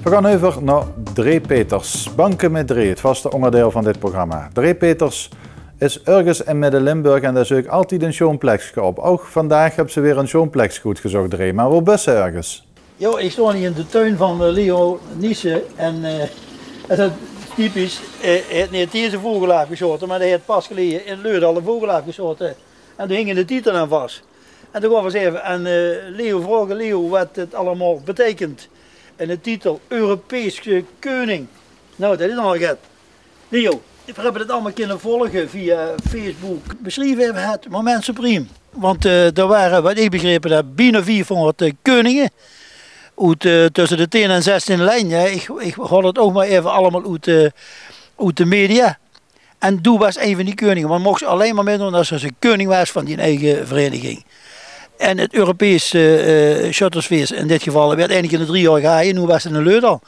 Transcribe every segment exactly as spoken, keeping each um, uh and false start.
Veer gaon euver nao Dré Peters. Banke mit Dré, 't vaste óngerdeil van dit programma. Dré Peters is örges in Midde-Limburg en dao zeuk altied ein sjoon plekske op. Ouch vandaag höbs se weer ein sjoon plekske oetgezoch, Dré. Mer wo bös se örges? Jao, ich stoon hie in de tuin van, eh, Leo Niesen en, eh, det is typisch. Eh, hae haet neet deze vogel aafgesjaote, mer hae haet pas geleje in Leudal eine vogel aafgesjaote. En dao hing eine titel aan vas. En toen gaon v'r ins effe aan, eh, Leo vraoge, Leo, waat 't allemaol beteikent. En de titel Europese keuning. Nou, det is nogal get. Leo, v'r höbbe det allemaol kinne volge via Facebook. Besjrief effe 't moment supreme. Want, eh, d'r wore, waat ich begreep höb, bienao viefhóngerd, eh, keuninge. Oet, eh, tösse de tieën en zestieën lien, hè. Ich, ich haol 't ouch mer effe allemaol oet, eh, oet de media. En doe waas ein van die keuninge, want mochs allein mer mitdoon es se keuning waas van dien eige vereniging. En 't Europees, eh, eh, Sjöttersfees in dit geval, det woort eine kier in de drie jaor gehaje, noe waas 't in Leudal.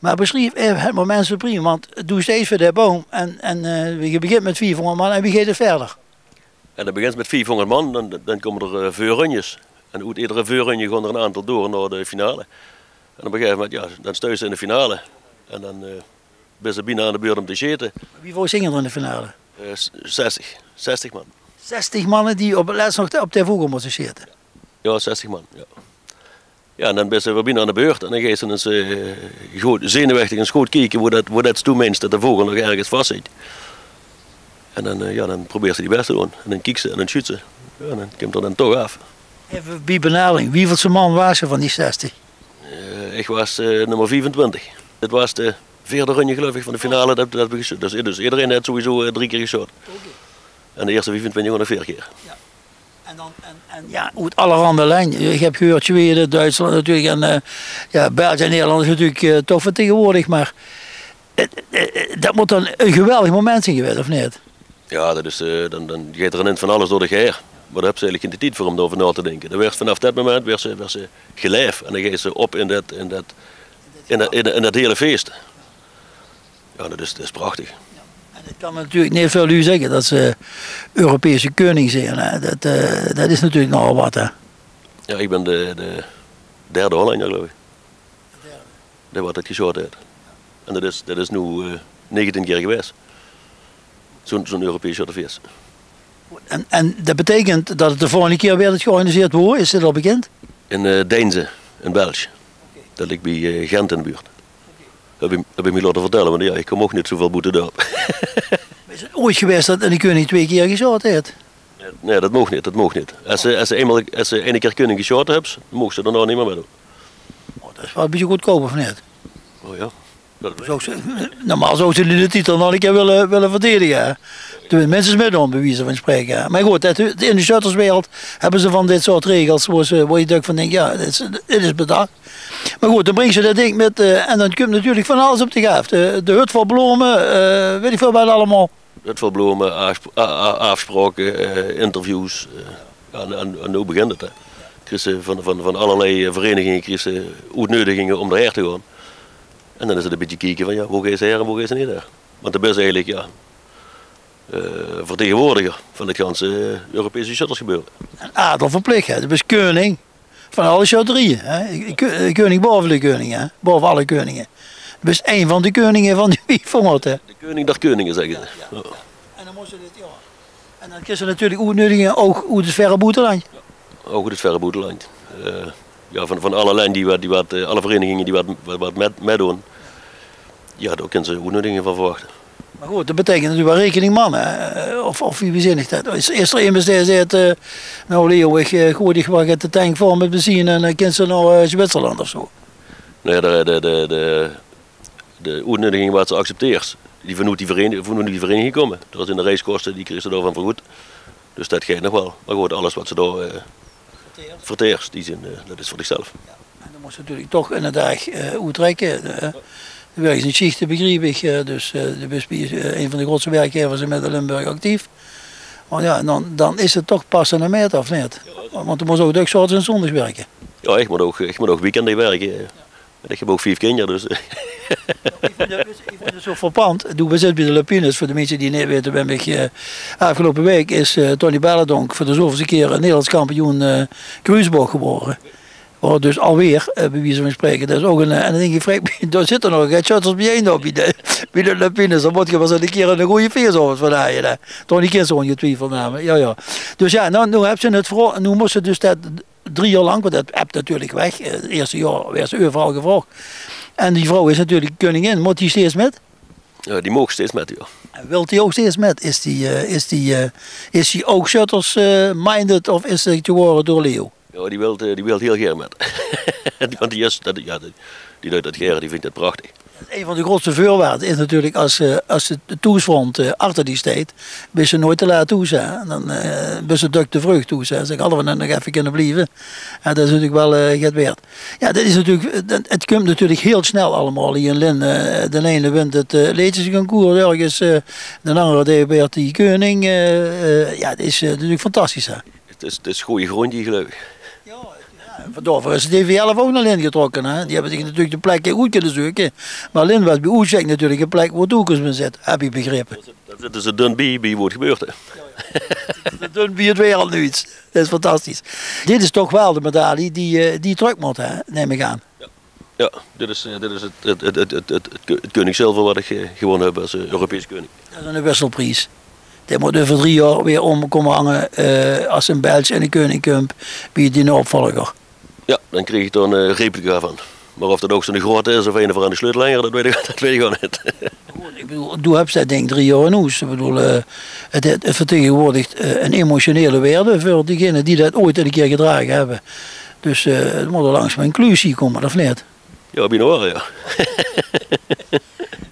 Mer besjrief effe 't moment supreme, want doe steis veur de boum en, en, eh, ge begint mit viefhóngerd man en wie geit 't wiejer? En dan begins se mit viefhóngerd man, dan, dan kómme d'r, eh, veurrunjes. En oet edere veurrunje gaon d'r ein aantal door nao de finale. En op ein gegaeve moment, jao, dan steis se in de finale. En dan, eh, bis se bienao aan de beurt óm te sjete. Wieväöl zinge d'r in de finale? Eh, s-, zestig. Zestig man. Zestig man die op 't lèts nog op de vogel mótte sjete. Jao, zestig man, jao. Jao, en dan bis se weer bienao aan de beurt. En dan geis se ins, eh, good, zenuwechtig ins good kieke wo det, wo det se toe meins det de vogel nog örges vas zit. En dan, eh, jao, dan probeers se dien bès te doon. En dan kieks se en dan sjuuts se. Jao, en dan kump 'r dan toch aaf. Effe bie benadering, wieväöl man waas se van die zestig? Eh, ich waas, eh, nummer viefentwintig. Dit waas de veerde runje, geluif ich, van de finale. Det, det, dus, dus ederein haet sowieso, eh, drie kier gesjaote. Oké. En de ierste viefentwintig nog veer kier. Jao. En dan, en, en jao, oet allerhande lien. Ich höb gehuurd Zwede, Duitsland natuurlik en, eh, jao, België en Nederland is natuurlik, eh, toch vertegenwoordig, mer 't, eh, eh, det mót dan ein geweldig moment zeen gewaes, of neet? Jao, det is, eh, dan, dan geit d'r inins van alles door de gaer. Mer dao höbs se eigelik geine tied veur óm dao euver nao te dinke. Dan waers se vanaaf det moment waers se, waers se gelaef en dan geis se op in det, in det, in det, in det, in det hele fees. Jao, det is, det is prachtig. En 't kan natuurlik neet väöl luuj zègke det ze Europese keuning zeen, hè. Det, eh, det is natuurlik nogal waat, hè. Jao, ich bön de, de derde Hollenjer, geluif ich. Dae waat 't gesjaote haet. En det is, det is noe, eh, negentieën kier gewaes. Zoe'n, zoe'n Europees Sjöttersfees. En, en det beteikent det 't de volgende kier weer georganiseerd wuuert. Is det al bekènd? In, eh, Deinze, in Belsj. Det ligk bie, eh, Gent in de buurt. Höb ich, höb ich mich laote vertèlle, want jao, ich kóm ouch neet zoeväöl boete dao. Mer is 't ooit gewaes det eine keuning twee kier gesjaote haet? Nae, det maag neet, det maag neet. Es se, es se einmaol, es se eine kier keuning gesjaote höbs, dan maags se daonao neet mieë mitdoon. Oh, det is waal ein bietje goodkoup, of neet? Oh jao. Zouws se, normaal zouws se de titel nog ein kier wille, wille verdedige, hè? Tenminste mitdoon, bie wieze van spraeke, hè? Mer good, det, in de sjötterswereld höbbe ze van dit soort regels wo se, wo se dök van dinks, jao, dit is, dit is bedach. Mer good, dan brings se det dink mit, eh, en dan kump natuurlik van alles op dich aaf. De, de hut vol blome, eh, weit ich väöl waat allemaol. Hut vol blome, aafsp-, a-, a-, aafspraoke, eh, interviews, eh, jao, en, en, en noe begint 't, hè. Kriegs se van, van, van allerlei, eh, vereniginge kriegs se oetneudiginge óm d'r haer te gaon. En dan is 't ein bietje kieke van, jao, wo geis se haer en wo geis se neet haer. Want doe bis eigelik, jao, eh, vertegenwoordiger van 't ganse, eh, Europese sjöttersgebeure. En adel verplich, hè. Doe bis keuning van alle sjötterieje, hè. Keu-, keuning baove de keuninge, hè. Baove alle keuninge. Doe bis ein van de keuninge van die viefhóngerd, hè. De keuning der keuninge, zègke ze. Jao, jao, jao. En dan mós se dit, jao. En dan kriegs se natuurlik oetneudiginge ouch oet 't verre boeteland. Ouch oet 't verre boeteland. Eh, jao, van, van alle lien die waat, die waat, eh, alle vereniginge die waat, waat, waat mit, mitdoon. Jao, dao kins se oetneudiginge van verwachte. Mer good, det beteikent natuurlik waal rekening, man, hè? Eh, of, of wie bezin ich det? Is, is d'r emes dae zaet, eh, nou Leo, ich, eh, gooi dich waal get de tank vol mit benzine en dan kins se nao, eh, Zwitserland of zo? Nae, de, de, de, de, de oetneudiginge waat se accepteers, die vanoet die vereni-, vanoet die vereiniging kómme. Det zeen de reiskoste, die kriegs se daovan vergoed. Dus det geit nog waal. Mer good, alles waat se dao, eh, verteers, die zeen, eh, det is veur dichzelf. Jao. En dan mós se natuurlik toch eine daag, eh, oettrèkke, eh. Doe wirks in sjichte, begriep ich, eh, dus, eh, doe bis bie, eh, ein van de grootste werkgevers in Midde-Limburg actief. Mer jao, dan, dan is 't toch passe en mete, of neet? Want doe mós ouch dök 's aoves en zóndigs wirke. Jao, ich mót ouch, ich mót ouch weekende wirke. En ich höb ouch vief kinder, dus. Ich vónj 't, ich vónj 't zo frappant. Doe bis bie de Lapines, veur de minse die 't neet weite, bön ich, eh, aafgeloupe waek is, eh, Tony Bellendonk veur de zoveelste kier Nederlands kampioen, eh, kruusboog gewore. Hoor, dus alweer, eh, bij wijze van spreken. Dat is ouch ein, eh, en dan dink ich, vrek, dao zitte nog get sjötters biejein op, bie de, bie de Lapines. Dan mót ge waal ins eine kier eine gooje feesaovend van haje, hè. Toch neet ins óngetwiefeld name. Jao, jao. Dus jao, noe, noe höbs se 't vro-, noe mós se dus dat drie jaor lank, want dat ebbt natuurlik weg. Eh, 't ierste jaor waers se euveral gevraog. En die vrouw is natuurlik keuningin, mót die steeds mit? Jao, die maog steeds mit, jao. En wilt die ouch steeds mit? Is die, eh, is die, eh, is die ouch sjötters, eh, minded of is ze gewore door Leo? Jao, die wilt, eh, die wilt hiel gaer mit. Want die is, dat, jao, die, die deit dat gaer, die vindj dat prachtig. Ein van de grootste veurwaarde is natuurlik, es, eh, es de thoesfront, eh, achter die steit, bis se noeit te laat thoes, hè. Dan, eh, bis se dök te vreug thoes, hè. Zègk, hadde v'r net nog effe kinne blieve. Jao, dat is natuurlik waal, eh, get waerd. Jao, dat is natuurlik, dat, 't kump natuurlik hiel snel allemaol. Hie in Lin, eh, d'n eine wint 't, eh, leedjesconcours örges, eh, d'n angere dae waert die keuning. Eh, eh, jao, dat is, eh, natuurlik fantastisch, hè. 't Is, 't is gooj gróndj hie, geluif ich. Jao, jao, vandaor is de D V L ouch nao Lin getrokke, hè. Die höbbe zich natuurlik de plek good kinne zeuke. Mer Lin waas bie oetsjek natuurlik ein plek wo thoekes bie zit, höb ich begrepe. Dao zitte ze dun bie, bie wo 't gebeurt, hè. Dun bie 't wereldnuuts. Dat is fantastisch. Dit is toch waal de medalie die, eh, die trök mót, hè, num ich aan. Jao, dit is, eh, dit is 't, 't, 't, 't, 't, 't, 't keuningszilver wat ich, eh, gewónne höb es, eh, Europees keuning. Dat is eine wisselpries. Dae mót euver drie jaor weer óm kómme hange, eh, es ein Belsj en eine keuning kump, bie diene opvolger. Jao, dan krieg ich dao ein, eh, replica van. Mer of dat ouch zo'n groeate is of eine veur aan de sleutelhanger, dat weit ich, dat weit ich ouch neet. Good, ich bedoel, doe höbs dat dink drie jaor in hoes. Ich bedoel, eh, 't, 't vertegenwoordigt, eh, ein emotionele waerde veur diegene die dat ooit eine kier gedrage höbbe. Dus, eh, 't mót d'r langs mien kluusie kómme, of neet? Jao, bienao waal, jao.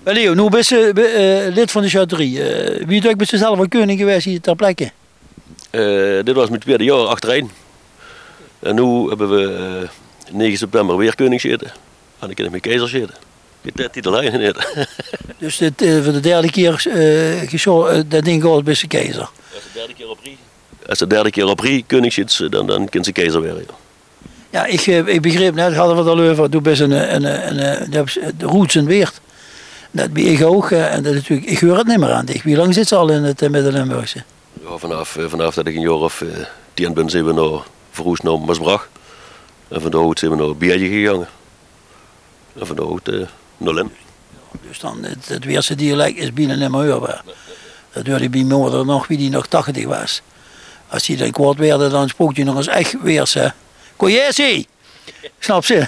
Mer Leo, noe bis se, eh, lid van de sjötterie. Eh, wie dök bis se zelf al keuning gewaes hie ter plekke? Eh, dit waas mien twiede jaor achterein. En noe höbbe v'r, eh, nege september weer keuning gesjete. En dan kin ich mich keizer sjete. De titel hie neet. Dus dit, eh, veur de derde kier, eh, gesjo-, eh, dat dink ich, bis se keizer. Es se de derde kier op rie, es se de derde kier op rie keuning sjits, eh, dan, dan kins se keizer waere, jao. Jao, ich, eh, ich begreep net, hadde v'r 't al euver, doe bis ein, ein, ein, ein, eh, doe höbs, eh, de roots in Weert. Dat bön ich ouch, eh, en dat natuurlik, ich huur 't nimmer aan dich. Wie lang zits se al in 't, eh, Midde-Limburgse? Jao, vanaaf, eh, vanaaf dat ich ein jaor of, eh, tieën bön, zeen v'r nao, verhoesd nao Maasbrach. En van dao oet zeen v'r nao Beelje gegange. En van dao oet, eh, nao Lin. Dus dan, 't, 't Weertse dialek is bienao nimmer heurbaar. Dat huurde ich bie mien moder nog, wie die nog tachtig waas. Es die dan kwaod waerde, dan sjprook die nog ins ech Weerts, hè. Kojesie! Snaps se?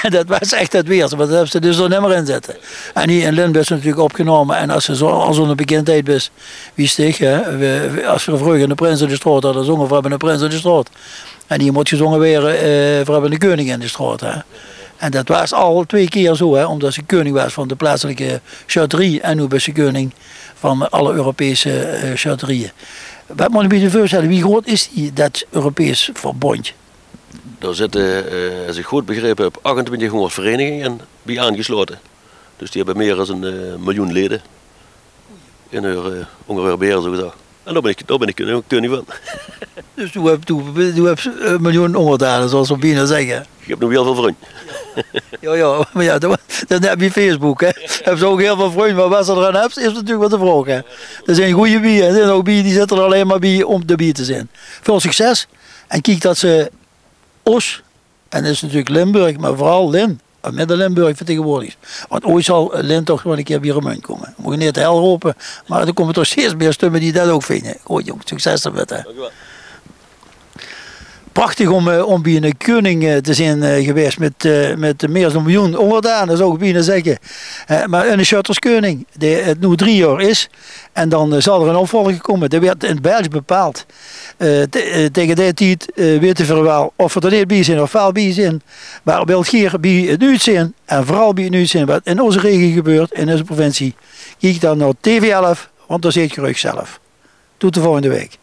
Dat waas ech 't Weertse, mer dat höbs se dus d'r nimmer in zitte. En hie in Lin bis se natuurlik opgenómme. En es se zoe, al zoe'n bekindheid bis, wie Stig, hè, we, we, es v'r vreuger eine prins in de straot hadde, zónge v'r: "V'r höbbe eine prins in de straot." En hie mót gezónge waere, eh, "V'r höbbe eine keuning in de straot", hè. En dat waas al twee kier zoe, hè, ómdat se keuning waas van de plaatselike sjötterie en noe bis se keuning van alle Europese, eh, sjötterieë. Wat mót ich mich dao veursjtelle, wie groot is die, dat Europees verbóndj? Dao zitte, eh, es ich good begrepe höb, achtentwintighóngerd vereiniginge bie aangesjlaote. Dus die höbbe mieër es ein, eh, miljoen leje in häör, eh, ónger häör beheer, zoe gezag. En dao bön ich, dao bön ich keuning, keuning van. Dus doe höbs, doe, doe höbs, eh, ein miljoen óngerdane, zoeas v'r bienao zègke. Ich höb noe hiel väöl vrunj. Jao, jao, mer jao, dat, dat net bie Facebook, hè. Höbs se ouch hiel väöl vrunj, mer waat se d'r aan höbs, is natuurlik mer de vraog, hè. D'r zeen gooj bie, en d'r zeen ouch bie, die zitte d'r allein mer bie óm d'rbie te zeen. Väöl succes en kiek dat se ós, en dat is natuurlik Limburg, mer veural Lin, en Midde-Limburg vertegenwoordig. Want ooit zal Lin toch waal ein kier bie Remunj kómme. Mót ich neet de hel rope, mer d'r kómme toch steeds mieër sjtumme die dat ouch vinje. Good, jóng, succes d'rmit, hè. Dank u wel. Prachtig óm, eh, óm bie eine keuning, eh, te zeen, eh, gewaes mit, eh, mit mieër es ein miljoen óngerdane, zów ich bienao zègke. Eh, mer eine sjötterskeuning, dae 't noe drie jaor is. En dan, eh, zal d'r eine opvolger kómme. Dae weurt in 't Belsj bepaald. Eh, te-, eh, taenge dae tied, eh, weite v'r waal of v'r d'r neet bie zeen of waal bie zeen. Mer wilt geer bie 't nuuts zeen, en veural bie 't nuuts zeen wat in ózze regie gebeurt, in ózze provincie, kiek dan nao T V elf, want dao zeet geer uch zelf. Tot de volgende waek.